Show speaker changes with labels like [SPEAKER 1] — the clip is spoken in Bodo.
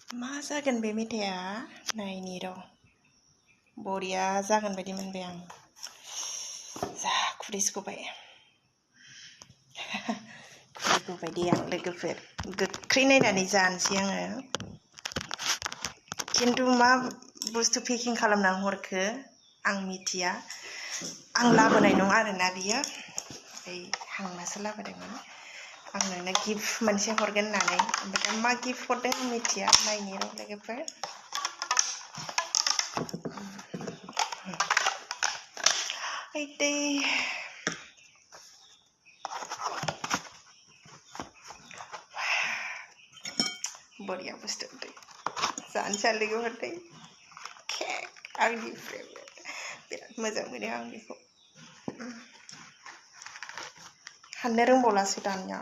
[SPEAKER 1] मा जागोन बे मेथाइआ नायनि र' बरिया जागोन बायदि मोनबाय आं जा खुदै गबाय खुदै गबाय दे आं लोगोफोर गोख्रै नायनानै जानोसै आङो खिन्थु मा बुस्थु पेकिं खालामनानै हरखो आं मिथिया आं लाबोनाय नङा आरोना बियो ओमफ्राय हांनासो लाबोदोंमोन आं नोंनो गिफ्ट मोनसे हरगोन होननानै ओमफ्राय मा गिफ्ट हरदों आं मिथिया नायनि र' लोगोफोर आइदै बरिया बुस्थु दै जानोसै लोगोफोर दै केक आंनि फेभरेट बिराद मोजां मोनो आं बेखौ हाननो रोंबावलासो दानिया